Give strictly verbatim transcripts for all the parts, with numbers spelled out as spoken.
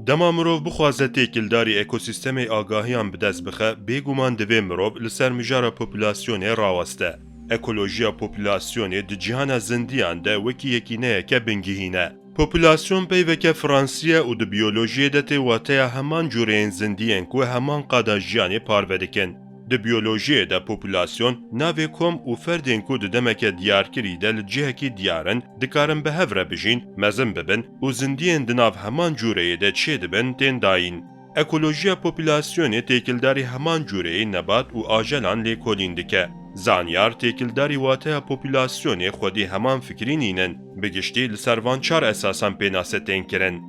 Dema mirov bixwaze têkildarî ekosîstemê agahiyan bi dest bixe, bêguman divê mirov li ser mijara populasyonê raweste. Ekolojiya populasyonê di cihana zindiyan de wekî yekîneyeke bingihîn e. Populasyon peyveke fransî ye û di biyolojiyê de tê wateya heman cûreyên zindiyên ku heman qada jiyanê parve dikin. Di biyolojiyê de populasyon navê kom û ferdên ku di demeke diyarkirî de li cihekî diyar in, dikarin bi hev re bijîn, mezin bibin û zindiyên di nav heman cûreyê de çêdibin, tên dayîn. Ekolojiya populasyonê têkildarî heman cûreyê nebat û ajelan lêkolîn dike. Zanyar têkildarî wateya populasyonê xwedî heman fikrî nînin. Bi giştî li ser van çar esasan pênase tên kirin.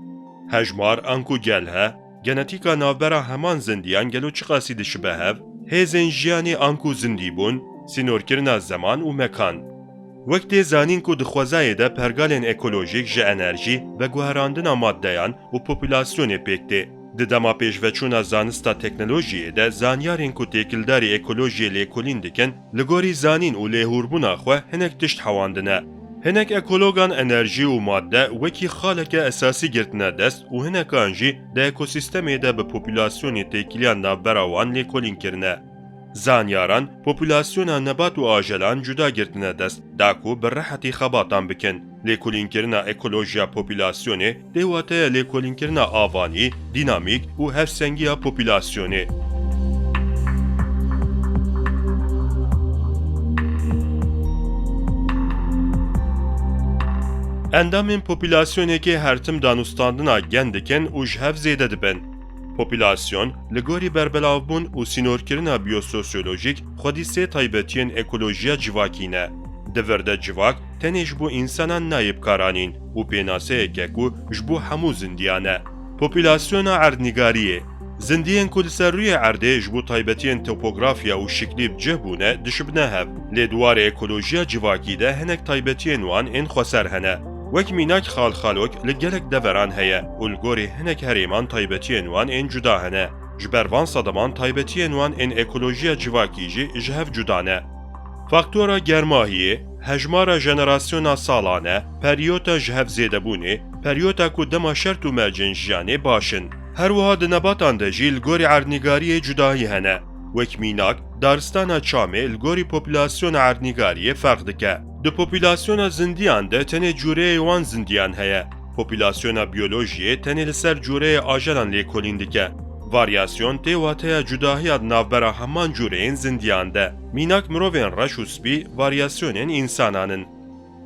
Hejmar anku gelhe, genetîka navbera heman zindiyan gelo çiqasî dişibe hev, hêzên jiyanê anku zindîbûn, sînorkirina zeman û mekan. Wek tê zanîn ku di xwezayê de pergalên ekolojîk ji enerjî, veguherandina maddeyan û populasyonê pêk tê. Di dema pêşveçûna zanista teknolojiyê de zanyarên ku têkildarî ekolojiyê lêkolîn dikin, li gorî zanîn û lêhûrbûna xwe hinek tişt hewandine. Hinek ekologan enerjî û madde wekî xaleke esasî girtine dest û hinekan jî di ekosîstemê de bi populasyonê têkiliya navbera wan lêkolîn kirine. Zanyaran populasyona nebat û ajelan cuda girtine dest, da ku bi rehetî xebatan bikin. Lêkolînkirina ekolojiya populasyonê tê wateya lêkolînkirina avanî, dînamîk û hevsengiya populasyonê. Endamên populasyonekê her tim danûstandina gen dikin û ji hev zêde dibin. Populasyon, li gorî berbelavbûn û sînorkirina biyososyolojîk, xwedî sê taybetiyên ekolojiya civakî ne. Di vir de civak tenê ji bo însanan nayê bikaranîn û pênaseyeke ku ji bo hemû zindiyan e. Populasyona erdnîgariyê, zindiyên ku li ser rûyê erdê ji bo taybetiyên topografya û şiklî bi cih bûne, dişibine hev. Lê di warê ekolojiya civakî de hinek taybetiyên wan ên xweser hene. Wek mînak xalxalok li gelek deveran heye û li gorî hinek herêman taybetiyên wan ên cuda hene. Ji ber van sedeman taybetiyên wan ên ekolojiya civakî jî ji hev cuda ne. Faktora germahiyê, hejmara jenerasyona salan e, periyota ji hev zêdebûnê, periyota ku dema şert û mercên jiyanê baş in. Her wiha di nebatan de jî li gorî erdnîgariyê cudahî hene. Wek mînak, daristana çamê li gorî populasyona erdnîgariyê ferq dike. Di populasyona zindiyan de tenê cûreyê wan zindiyan heye. Populasyona biyolojiyê tenê li ser cûreyê ajelan lêkolîn dike. Varyasyon tê wateya cudahiya di navbera heman cûreyên zindiyan de. Mînak mirovên reş û spî varyasyonên însanan in.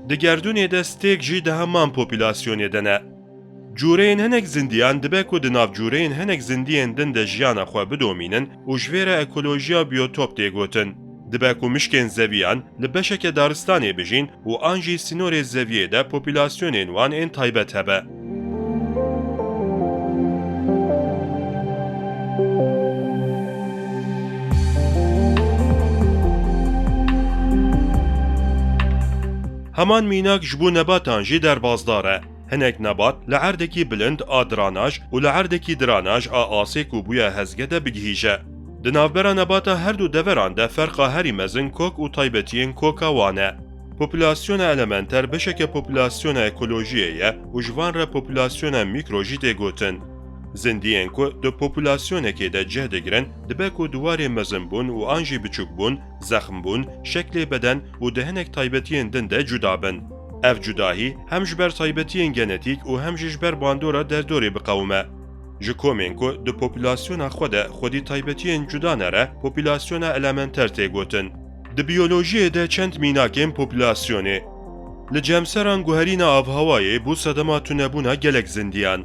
Di gerdûnê de stêrk jî di heman populasyonê de ne. Cûreyên hinek zindiyan dibe ku di nav cûreyên hinek zindiyên din de jiyana xwe bidomînin û ji vê re ekolojiya biyotop tê gotin. Dibe ku mişkên zeviyan li beşeke daristanê bijîn û an jî sînorê zeviyê de populasyonên wan ên taybet hebe. Heman mînak ji bo nebatan jî derbasdar e. Hinek nebat li erdekî bilind a diranaj û li erdekî diranaj a asê ku bûye hezge de bigihîje. Di navbera nebata her du deveran de ferqa herî mezin kok û taybetiyên koka wan e. Populasyona elementer beşeke populasyona ekolojiyê ye û ji van re populasyona mîkro jî tê gotin. Zindiyên ku di populasyonekê de cih digirin, dibe ku di warê mezinbûn û an jî biçûkbûn, zexmbûn, şeklê beden û di hinek taybetiyên din de cuda bin. Ev cudahî hem ji ber taybetiyên genetîk û hem jî ji ber bandora derdorê biqewime. Ji komên ku di populasyona xwe de xwedî taybetiyên cuda ne re populasyona elementer tê gotin. Di biyolojiyê de çend mînakên populasyonê. Li cemseran guherîna avhewayê bû sedema tunebûna gelek zindiyan.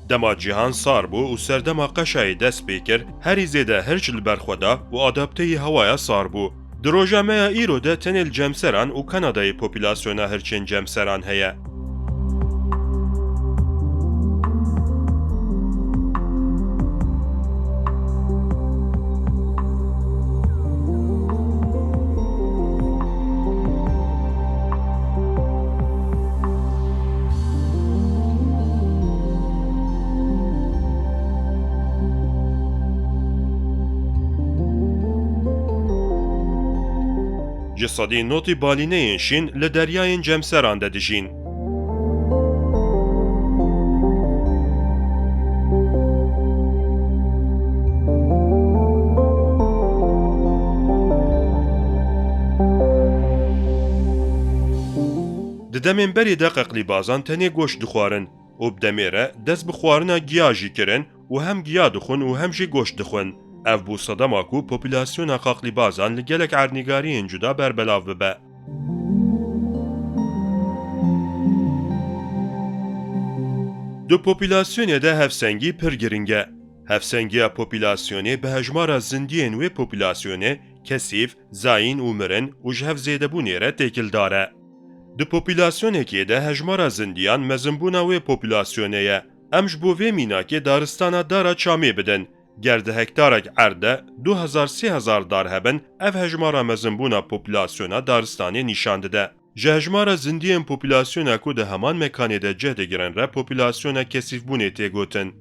Dema cîhan sar bû û serdema qeşayê dest pê kir, herî zêde hirç li ber xwe da û adapteyî hewaya sar bû. Di roja me ya îro de tenê li cemseran û Kanadayê populasyona hirçên cemseran heye. Ji sedî notî balîneyên şîn li deryayên cemseran de dijîn. Demên berê de qeqlîbazan tenê goşt dixwarin û bi demê re dest bi xwarina giya jî kirin û hem giya dixwin û hem jî goşt dixwin. Ev bû sedema ku populasyona qaqlîbazan li gelek erdnîgariyên cuda berbelav bibe. Di populasyonê de hevsengî pir giring e. Hevsengiya populasyonê bi hejmara zindiyên wê populasyonê, kesîf, zayîn û mirin û ji hev zêdebûnê re têkildar e. Di populasyonekê de hejmara zindiyan mezinbûna wê populasyonê ye. Em ji bo vê mînakê daristana dara çamê bidin. Ger di hektarek erd de du hezar sê hezar dar hebin, ev hejmara mezinbûna populasyona daristanê nîşan dide. Ji hejmara zindiyên populasyona ku di heman mekanê de cih digirin re populasyona kesîfbûnê tê gotin.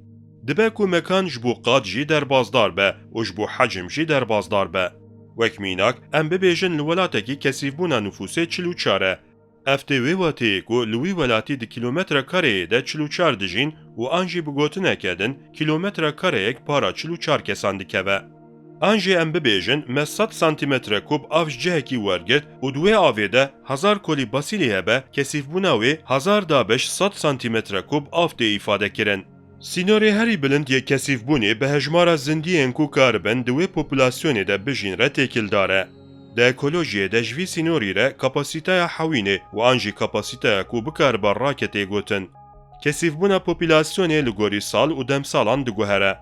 Dibe ku mekan ji bo qad jî derbazdar be û ji bo hecim jî derbazdar be. Wek mînak, em bibêjin li welatekî kesîfbûna nifûsê çil û çar e. Ev tê wê wateyê ku li wî welatî di kîlometre kareyê de çil û çar dijîn û an jî bi gotineke din kîlometre kareyek para çil û çar kesan dikeve. An jî em bibêjin, me sed santîmetre kub av ji cihekî wergirt û di wê avê de hezar kolî basîlî hebe, kesîfbûna wê hezar dabeş sed santîmetre kub av tê îfade kirin. Sînorê herî bilind yê kesîfbûnê bi hejmara zindiyên ku karibin di wê populasyonê de bijîn re têkildar e. Di ekolojiyê de ji vî sînorî re kapasîteya hewînê û an jî kapasîteya ku bikaribe rake tê gotin. Kesîfbûna populasyonê li gorî sal û demsalan diguhere.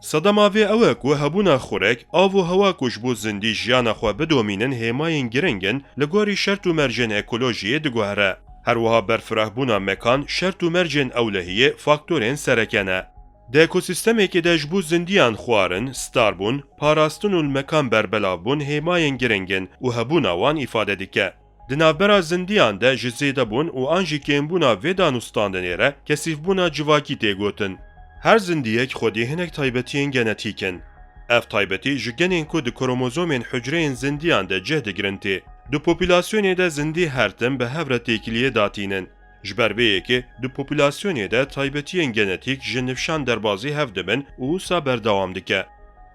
Sedema vê ew e ku hebûna xurek, av û hewa ku ji bo zindî jiyana xwe bidomînin hêmayên giring in li gorî şert û mercên ekolojiyê diguhere. Her wiha berfirehbûna mekan şert û mercên ewlehiyê faktorên sereke ne. Di ekosîstemekê de ji bo zindiyan xwarin, starbûn, parastin û li mekan berbelavbûn hêmayên giring in û hebûna wan îfade dike. Di navbera zindiyan de ji zêdebûn û an jî kêmbûna vê danûstandinê re kesîfbûna civakî tê gotin. Her zindiyek xwedî hinek taybetiyên genetîk in. Ev taybetî ji genên ku di kromozomên hucreyên zindiyan de cih digirin tê. Di populasyonê de zindî her tim bi hev re têkiliyê datînin. Ji ber vê yekê di populasyonê de taybetiyên genetîk ji nifşan derbazî hev dibin û wisa berdewam dike.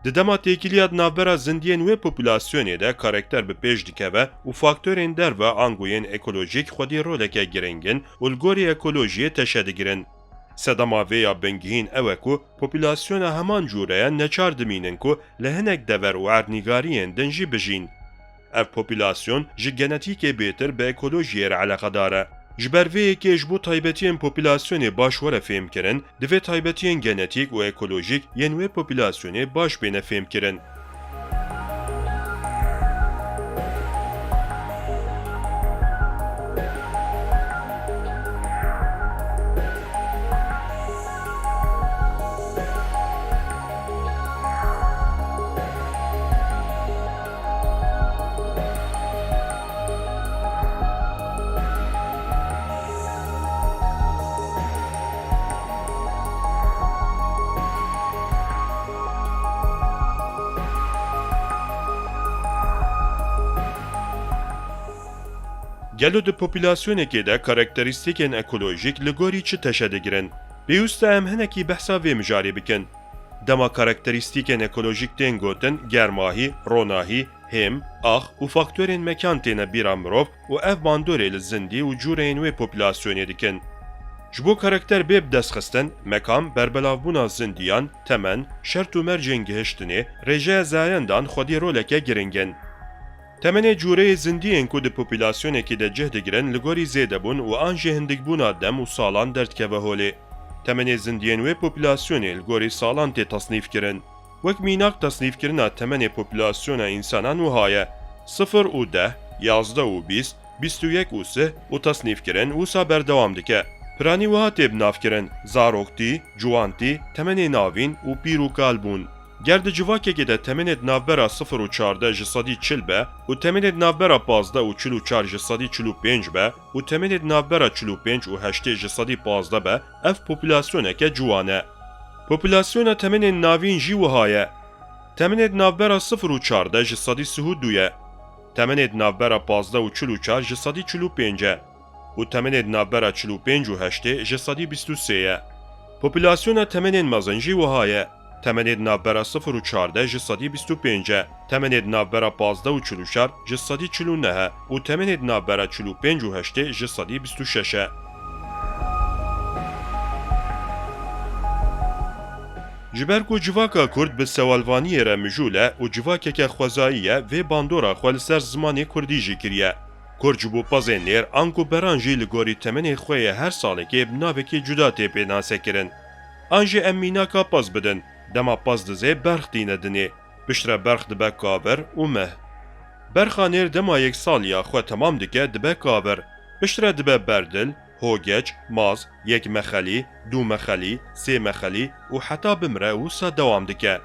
Di dema têkiliya di navbera zindiyên wê populasyonê de karakter bi pêş dikeve û faktorên derve ango yên ekolojîk xwedî roleke giring in û li gorî ekolojiyê teşe digirin. Sedema vê ya bingihîn ew e ku populasyona heman cûre ye neçar dimînin ku li hinek dever û erdnîgariyên din jî bijîn. Ev populasyon ji genetîkê bêtir bi ekolojiyê re eleqedar e. Ji ber vê yekê ji bo taybetiyên populasyonê baş were fêmkirin, divê taybetiyên genetîk û ekolojîk yên wê populasyonê baş bêne fêmkirin. Gelo di populasyonekê de karakterîstîkên ekolojîk li gorî çi teşe digirin? Pêwîst e em hinekî behsa vê mijarê bikin. Dema karakterîstîkên ekolojîk tên gotin, germahî, ronahî, hêm, ax û faktorên mekan têne bîra mirov û ev bandorê li zindî û cûreyên wê populasyonê dikin. Ji bo karakter bê bidestxistin, mekan, berbelavbûna zindiyan, temen, şert û mercên gihiştinê, rêjeya zayendan xwedî roleke giring in. Temenê cûreyê zindiyên ku di populasyonekê de cih digirin li gorî zêdebûn û an jî hindikbûna dem û salan derdikeve holê. Temenê zindiyên wê populasyonê li gorî salan tê tesnîfkirin. Wek mînak, tesnîfkirina temenê populasyona însanan wiha ye: sifir û deh, yazdeh û bîst, bîst û yek û sih û tesnîfkirin wisa berdewam dike. Piranî wiha tê binavkirin: zaroktî, ciwantî, temenê navîn û pîr û kalbûn. Ger di civakekê de temenê di navbera sifir û çardeh ji sedî çil be û temenê di navbera pazdeh û çil û çar ji sedî çil û pênc be û temenê di navbera çil û pênc û heştê ji sedî pazdeh be, ev populasyoneke ciwan e. Populasyona temenên navîn jî wiha ye. Temenê di navbera sifir û çardeh ji sedî sih û du ye. Temenê di navbera pazdeh û çil û çar ji sedî çil û pênc e û temenê di navbera çil û pênc û heştê ji sedî bîst û sê ye. Populasyona temenên mezin jî wiha ye. Temenê di navbera sifir û çardeh ji sedî bîst û pênc e. Temenê di navbera pazdeh û çil û çar ji sedî çil û neh e û temenê di navbera çil û pênc û heştê ji sedî bîst û şeş e. Ji ber ku civaka Kurd bi sewalvaniyê re mijûl e û civakeke xwezayî ye, vê bandora xwe li ser zimanê Kurdî jî kiriye. Kurd ji bo pezên nêr anku beran jî li gorî temenê xwe yê her salekê bi navekî cuda tê pênasekirin. An jî em mînaka pez bidin, dema pez dizê berx tîne dinê, piştre berx dibe kavir û meh. Berxa nêr dema yek saliya xwe temam dike dibe kavir, piştre dibe berdil, hogeç, maz, yek mexelî, du mexelî, sê mexelî û heta bimire wisa dewam dike.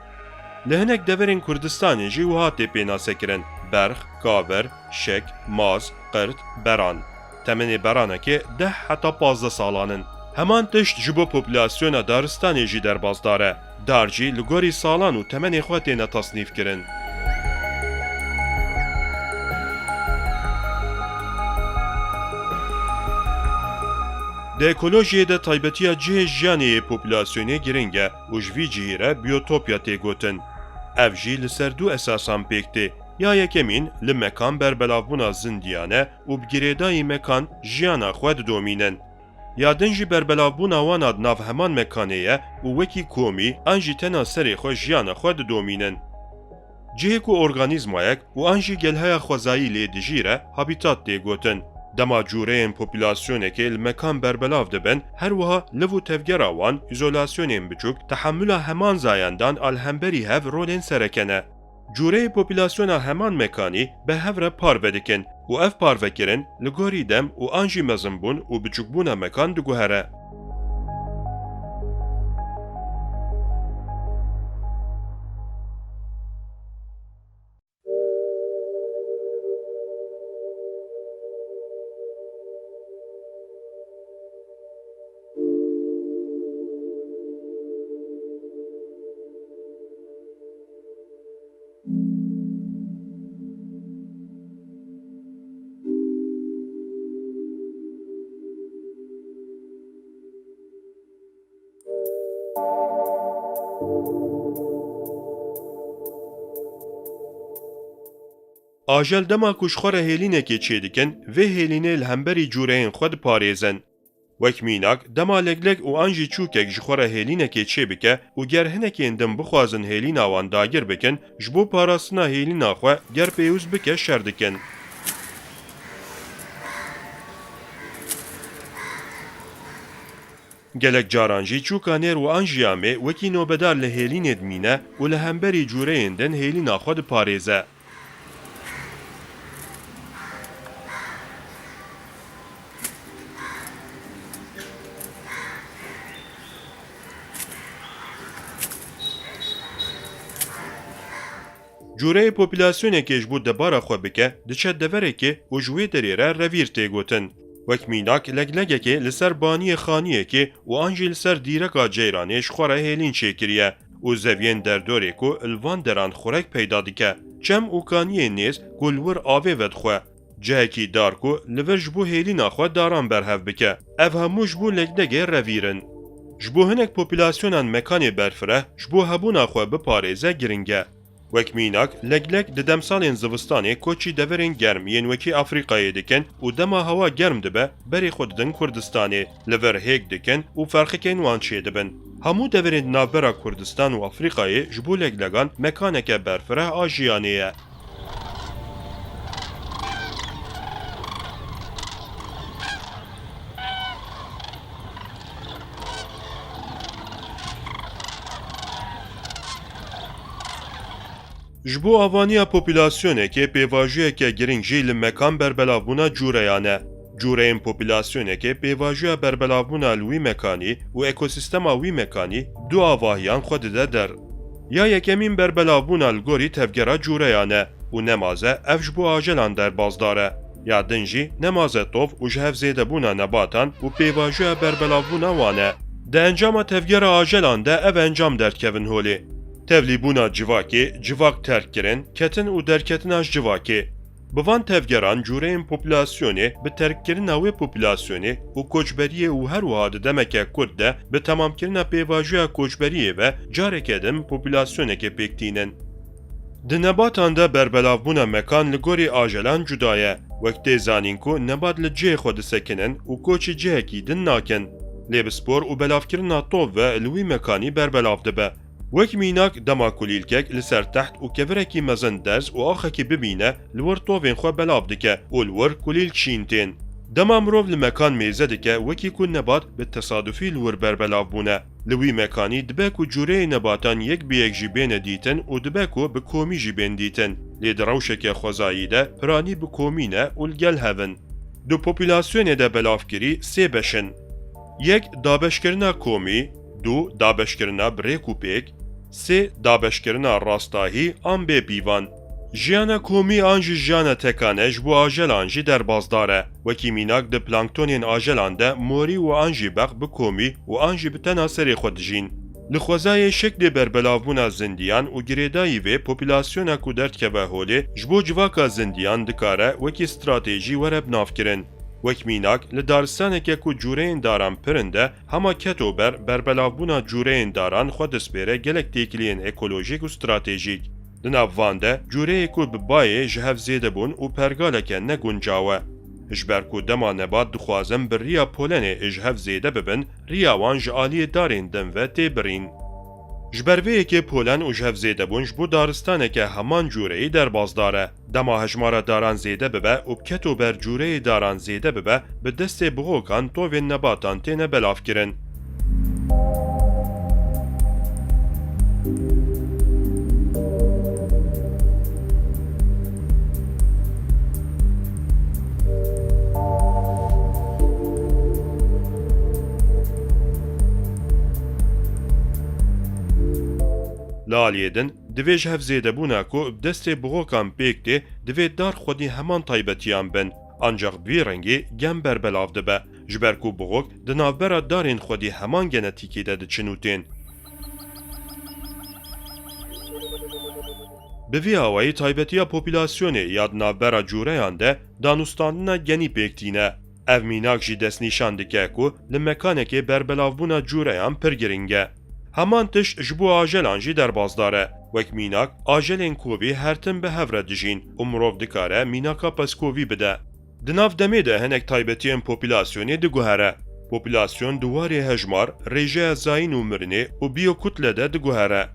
Li hinek deverên Kurdistanê jî wiha tê pênasekirin, berx, kavir, şik, maz, qirt, beran. Temenê beranekê deh heta pazdeh salan in. Heman tişt ji bo populasyona daristanê jî derbasdar e. Dar jî li gorî salan û temenê xwe têne tasnîfkirin. Di ekolojiyê de taybetiya cihê jiyanê yê populasyonê giring e û ji vî cihî re biyotopya tê gotin. Ev jî li ser du esasan pêk tê. Ya yekemîn li mekan berbelavbûna zindiyan e û bi girêdayî mekan jiyana xwe didomînin. Ya din jî berbelavbûna wan a di nav heman mekanê ye û wekî komî an jî tena serê xwe jiyana xwe didomînin. Cihê ku organîzmayek û an jî gelheya xwezayî lê dijîre, habîtat tê gotin. Dema cûreyên populasyonekê li mekan berbelav dibin, her wiha liv û tevgera wan, îzolasyonên biçûk, tehemula heman zayendan a li hemberî hev rolên sereke ne. Cûreyê populasyona heman mekanî bi hev re parve dikin û ev parvekirin li gorî dem û an jî mezinbûn û biçûkbûna mekan diguhere. Ajel dema ku ji xwe re hêlînekê çêdikin, vê hêlînê li hemberî cûreyên xwe diparêzin. Wek mînak, dema leglek û an jî çûkek ji xwe re hêlînekê çêbike û ger hinekên din bixwazin hêlîna wan dagir bikin, ji bo parastina hêlîna xwe ger pêwist bike şer dikin. Gelek caran jî çûka nêr û an jî ya mê wekî nobedar li hêlînê dimîne û li hemberî cûreyên din hêlîna xwe diparêze. Cûreyê populasyonekê ji bo debara xwe bike, diçe deverekê û ji wê derê re revîr tê gotin. Wek mînak, leglegekê li ser baniyê xaniyekê û an jî li ser dîreka ceyranê ji xwe re hêlîn çêkiriye û zeviyên derdorê ku li van deran xurek peyda dike, çem û kaniyên nêz ku li wir avê vedixwe, cihekî dar ku li vir ji bo hêlîna xwe daran berhev bike. Ev hemû ji bo leglegê revîr in. Ji bo hinek populasyonan mekanê berfireh ji bo hebûna xwe biparêze giring e. Wek mînak, leglek di demsalên zivistanê koçî deverên germ yên wekî Afrîkayê dikin û dema hewa germ dibe, berê xwe didin Kurdistanê, li vir hêk dikin û ferqikên wan çêdibin. Hemû deverên di navbera Kurdistan û Afrîkayê ji bo leglegan mekaneke berfireh a jiyanê ye. Ji bo avaniya populasyonekê pêvajoyeke giring jî li mekan berbelavbûna cûreyan e. Cûreyên populasyonekê pêvajoya berbelavbûna li wî mekanî û ekosîstema wî mekanî du avahiyan xwe dide der. Ya yekemîn berbelavbûna li gorî tevgera cûreyan e û nemaze ev ji bo ajelan derbasdar e. Ya din jî nemaze tov û ji hev zêdebûna nebatan û pêvajoya berbelavbûna wan e. Di encama tevgera ajelan de ev encam derdikevin holê. Tevlîbûna civakê, civak terkkirin, ketin û derketina ji civakê. Bi van tevgeran cûreyên populasyonê, bi terkkirina wê populasyonê û koçberiyê û her wiha di demeke kurt de bi temamkirina pêvajoya koçberiyê ve careke din populasyoneke pêk tînin. Di nebatan de berbelavbûna mekan li gorî ajelan cuda ye. Wek tê zanîn ku nebat li cihê xwe disekinin û koçî cihekî din nakin. Lê bi spor û belavkirina tov ve li wî mekanî berbelav dibe. Wek mînak, dema kulîlkek li ser teht û kevirekî mezin derz û axekî bibîne, li wir tovên xwe belav dike û li wir kulîlk şîn tên. Dema mirov li mekan mêze dike, wekî ku nebat bi tesadufî li wir berbelav bûne. Li wî mekanî dibe ku cûreyê nebatan yek bi yek jî bêne dîtin û dibe ku bi komî jî bên dîtin. Lê di rewşeke xwezayî de piranî bi komî ne û li gel hev in. Di populasyonê de belavkirî sê beş in. Yek, dabeşkirina komî, du, dabeşkirina bi rêk û pêk, sê, dabeşkirina rastahî an bê pîvan. Jiyana komî an jî jiyana tekane ji bo ajelan jî derbasdar e. Wekî mînak di planktonên ajelan de morî û an jî beq bi komî û an jî bi tena serê xwe dijîn. Li xwezayê şeklê berbelavbûna zindiyan û girêdayî vê populasyona ku derdikeve holê ji bo civaka zindiyan dikare wekî stratejî were binavkirin. Wek mînak, li daristaneke ku cûreyên daran pir in de, hema ketober berbelavbûna cûreyên daran xwe dispêre gelek têkiliyên ekolojîk û stratejîk. Di nav van de, cûreyê ku bi bayê ji hev zêdebûn û pergaleke neguncaw e. Ji ber ku dema nebat dixwazin bi riya polenê ji hev zêde bibin, riya wan ji aliyê darên din ve tê birîn. Ji ber vê yekê polen û ji hev zêdebûn ji bo daristaneke heman cûreyî derbasdar e. Dema hejmara daran zêde bibe û bi ketober cûreyê daran zêde bibe, bi destê bigokan tovên nebatan têne belavkirin. Li aliyê din, divê ji hev zêdebûna ku bi destê bigokan pêk tê, divê dar xwedî heman taybetiyan bin. Ancaq bi vî rengî gem berbelav dibe, ji ber ku bigok di navbera darên xwedî heman genetîkê de diçin û tên. Bi vî awayî taybetiya populasyonê ya di navbera cûreyan de danûstandina genî pêk tîne. Ev mînak jî destnîşan dike ku li mekanekê berbelavbûna cûreyan pir giring e. Heman tişt ji bo ajelan jî derbasdar e. Wek mînak, ajelên kovî her tim bi hev re dijîn û mirov dikare mînaka pezkovî bide. Di nav demê de hinek taybetiyên populasyonê diguhere. Populasyon di warê hejmar, rêjeya zayîn û mirinê û biyokutle de diguhere.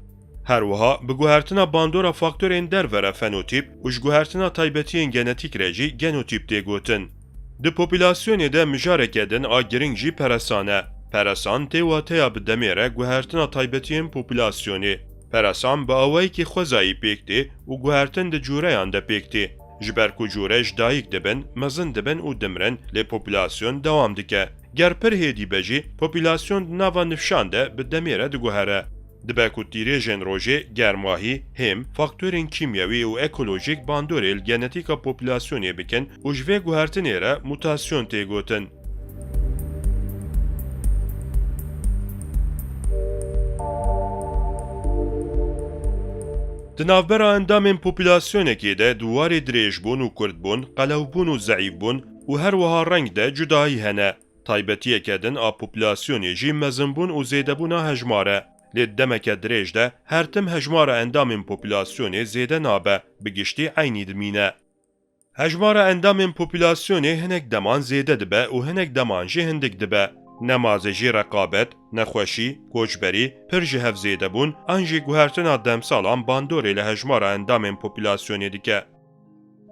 Her wiha bi guhertina bandora faktorên derve re fenotîp û ji guhertina taybetiyên genetîk re jî genotîp tê gotin. Di populasyonê de mijareke din a giring jî peresan e. Peresan tê wateya bi demê re guhertina taybetiyên populasyonê. Peresan bi awayekî xwezayî pêk tê û guhertin di cûreyan de pêk tê. Ji ber ku cûre ji dayik dibin, mezin dibin û dimirin, lê populasyon dewam dike. Ger pir hêdî be jî, populasyon di nava nifşan de bi demê re diguhere. Dibe ku tîrêjên rojê, germahî, hêm, faktorên kîmyewî û ekolojîk bandorê li genetîka populasyonê bikin û ji vê guhertinê re mutasyon tê gotin. Di navbera endamên populasyonekê de di warê dirêjbûn û kurtbûn, qelewbûn û zeîfbûn û her wiha reng de cudahî hene. Taybetiyeke din a populasyonê jî mezinbûn û zêdebûna hejmar e. Lê di demeke dirêj de her tim hejmara endamên populasyonê zêde nabe, bi giştî eynî dimîne. Hejmara endamên populasyonê hinek deman zêde dibe û hinek deman jî hindik dibe. Nemaze jî reqabet, nexweşî, koçberî, pir ji hev zêdebûn an jî guhertina demsalan bandorê li hejmara endamên populasyonê dike.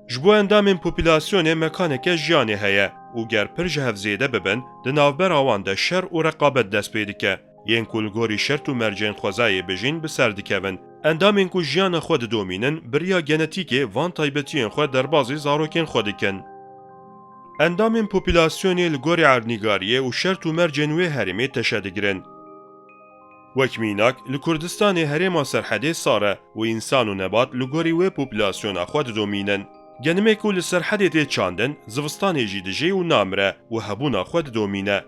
Ji bo endamên populasyonê mekaneke jiyanê heye û ger pir ji hev zêde bibin, di navbera wan de şer û reqabet dest pê dike. Yên ku li gorî şert û mercên xwezayê bijîn, bi ser dikevin. Endamên ku jiyana xwe didomînin, bi riya genetîkê van taybetiyên xwe derbazî zarokên xwe dikin. Endamên populasyonê li gorî erdnîgariyê û şert û mercên wê herêmê teşe digirin. Wek mînak, li Kurdistanê herêma Serhedê sar e û însan û nebat li gorî wê populasyona xwe didomînin. Genimê ku li Serhedê tê çandin, zivistanê jî dijî û namire û hebûna xwe didomîne.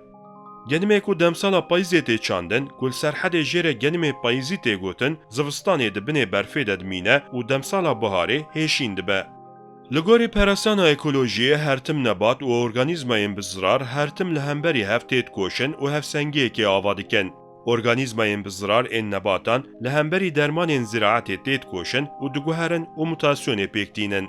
Genimê ku demsala payîzê tê çandin, ku li Serhedê jê re genimê payîzî tê gotin, zivistanê di binê berfê de dimîne û demsala biharê hêşîn dibe. Li gorî peresana ekolojiyê, her tim nebat û organîzmayên bi zirar her tim li hemberî hev têdikoşin û hevsengiyekê ava dikin. Organîzmayên bi zirar ên nebatan li hemberî dermanên ziraetê têdikoşin û diguherin û mutasyonê pêk tînin.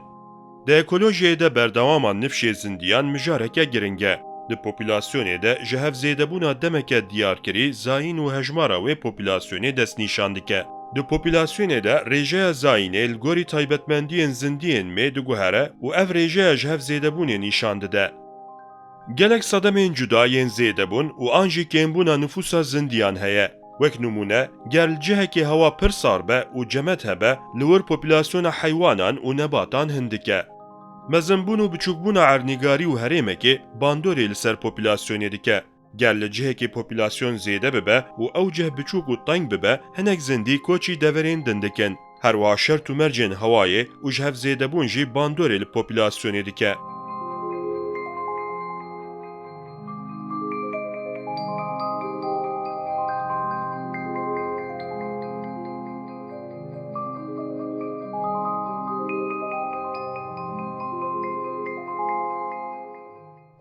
Di ekolojiyê de berdewama nifşê zindiyan mijareke giring e. Di populasyonê de ji hev zêdebûna demeke diyarkirî zayîn û hejmara wê populasyonê destnîşan dike. Di populasyonê de rêjeya zayînê li gorî taybetmendiyên zindiyên mê diguhere û ev rêjeya ji hev zêdebûnê nîşan dide. Gelek sedemên cuda yên zêdebûn û an jî kêmbûna nifûsa zindiyan heye. Wek nimûne, ger li cihekê hewa pir sar be û cemed hebe, li wir populasyona heywanan û nebatan hindik e. Mezinbûn û biçûkbûna erdnîgarî û herêmekê bandorê li ser populasyonê dike. Ger li cihekê populasyon zêde bibe û ew cih biçûk û teng bibe, hinek zindî koçî deverên din dikin. Her wiha şert û mercên hewayê û ji hev zêdebûn jî bandorê li populasyonê dike.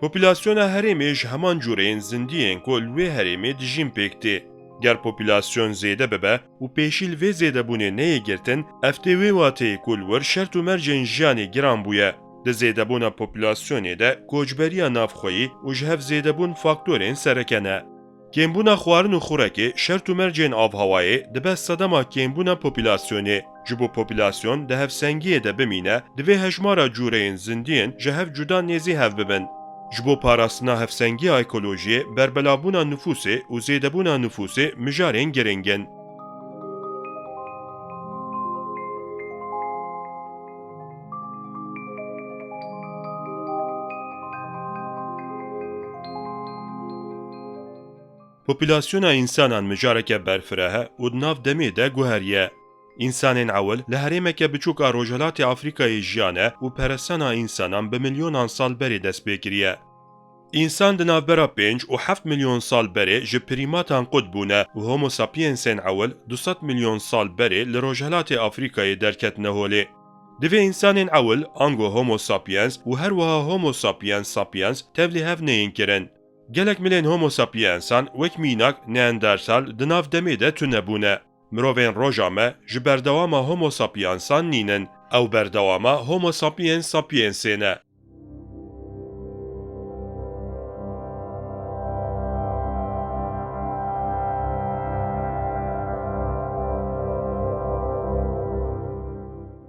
Populasyona herêmê ji heman cûreyên zindiyên ku li wê herêmê dijîn pêk tê. Ger populasyon zêde bibe û pêşî li vê zêdebûnê neyê girtin, ev tê wê wateyê ku li wir şert û mercên jiyanê giran bûye. Di zêdebûna populasyonê de koçberiya navxweyî û ji hev zêdebûn faktorên sereke ne. Kêmbûna xwarin û xurekê, şert û mercên avhewayê dibe sedema kêmbûna populasyonê. Ji bo populasyon di hevsengiyê de bimîne, divê hejmara cûreyên zindiyên ji hev cuda nêzî hev bibin. Ji bo parastina hevsengiya ekolojiyê, berbelavbûna nifûsê û zêdebûna nifûsê mijarên giring in. Populasyona însanan mijareke berfireh e û di nav demê de guheriye. Însanên ewil li herêmeke biçûk a Rojhilatê Afrîkayê jiyane û peresana însanan bi milyonan sal berê dest pê kiriye. Însan di navbera pênc û heft milyon sal berê ji prîmatan qut bûne û Homo sapiensên ewil du sed milyon sal berê li Rojhilatê Afrîkayê derketine holê. Divê însanên ewil, ango Homo sapiens û her wiha Homo sapiens sapiens tevlî hev neyên kirin. Gelek milên Homo sapiensan, wek mînak Neandertal, di nav demê de tune bûne. Mirovên roja me ji berdewama Homo sapiensan nînin. Ew berdewama Homo sapiens sapiensê ne.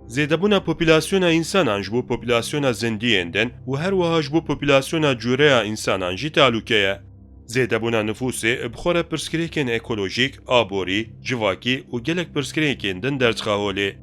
Zêdebûna populasyona însanan ji bo populasyona zindiyên din û her wiha ji bo populasyona cûreya însanan jî talûke ye. Zêdebûna nifûsê bi xwe re pirsgirêkên ekolojîk, aborî, civakî û gelek pirsgirêkên din derdixe holê.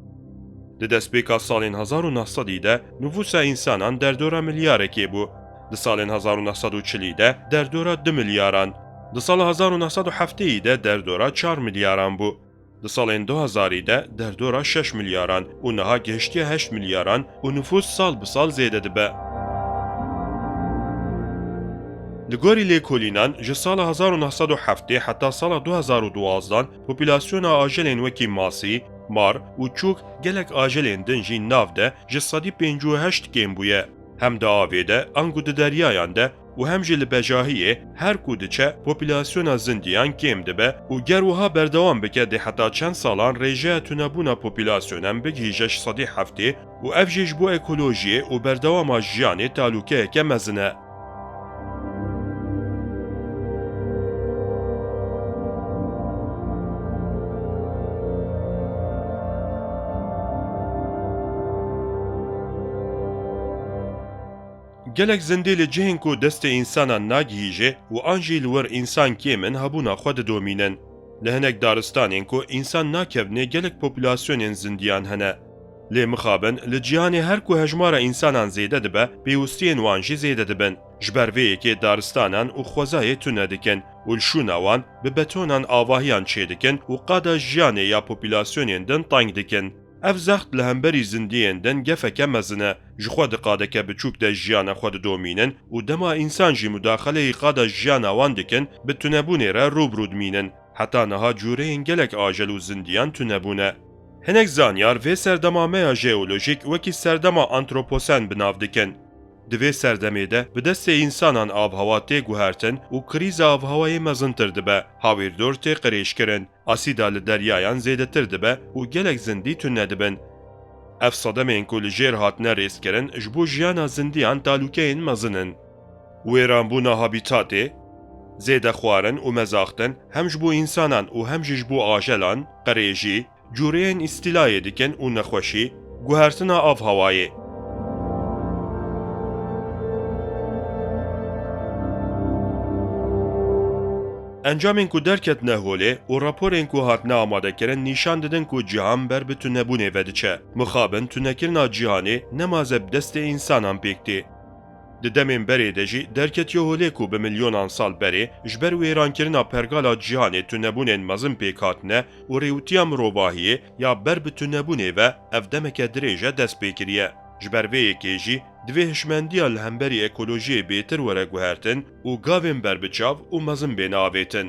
Di destpêka salên hezar û neh sedî de nifûsa însanan derdora milyarekê bû. Di salên hezar û neh sed û çilî de derdora du milyaran. Di sala hezar û neh sed û heftêyî de derdora çar milyaran bû. Di salên du hezarî de derdora şeş milyaran û niha gihiştiye heşt milyaran û nifûs sal bi sal zêde dibe. Li gorî lêkolînan, ji sala hezar û neh sed û heftê heta sala du hezar û duwazdan populasyona ajelên wekî masî, mar û çûk, gelek ajelên din jî nav de ji sedî pêncî û heşt kêm bûye. Hem di avê de, ango di deryayan de û hem jî li bejahiyê her ku diçe, populasyona zindiyan kêm dibe û ger wiha berdewam bike, dê heta çend salan rêjeya tunebûna populasyonan bigihîje ji sedî heftê û ev jî ji bo ekolojiyê û berdewama jiyanê talûkeyeke mezin e. Gelek zindî li cihên ku destê însanan nagihîje û an jî li wir însan kêm in, hebûna xwe didomînin. Li hinek daristanên ku însan nakevnê gelek populasyonên zindiyan hene. Lê mixabin, li cîhanê her ku hejmara însanan zêde dibe, pêwistiyên wan jî zêde dibin. Ji ber vê yekê daristanan û xwezayê tune dikin û li şûna wan bi betonan avahiyan çêdikin û qada jiyanê ya populasyonên din teng dikin. Ev zext li hemberî zindiyên din gefeke mezin e. Ji xwe di qadeke biçûk de jiyana xwe didomînin û dema însan jî mudaxeleyî qada jiyana wan dikin, bi tunebûnê re rû bi rû dimînin. Heta niha cûreyên gelek ajel û zindiyan tune bûne. Hinek zanyar vê serdema me ya jeolojîk wekî serdema antroposen bi nav dikin. Di vê serdemê de bi destê însanan avhewa tê guhertin û krîza avhewayê mezintir dibe, hawîrdor tê qirêjkirin, asîda li deryayan zêdetir dibe û gelek zindî tune dibin. Ev sedemên ku li jêr hatine rêzkirin ji bo jiyana zindiyan talûkeyên mezin in. Wêranbûna habîtatê, zêde xwarin û mezaxtin hem ji bo însanan û hem jî ji bo ajelan, qirêjî, cûreyên îstîlayê dikin û nexweşî, guhertina avhewayê. Encamên ku derketine holê û raporên ku hatine amadekirin nîşan didin ku cîhan ber bi tunebûnê ve diçe. Mixabin tunekirina cîhanê nemaze bi destê însanan pêk tê. Di demên berê de jî derketiye holê ku bi milyonan sal berê ji ber wêrankirina pergala cîhanê tunebûnên mezin pêk hatine û rêwitiya mirovahiyê ya ber bi tunebûnê ve ev demeke dirêj e dest pê kiriye. Ji ber vê yekê jî divê hişmendiya li hemberî ekolojiyê bêtir were guhertin û gavên berbiçav û mezin bêne avêtin.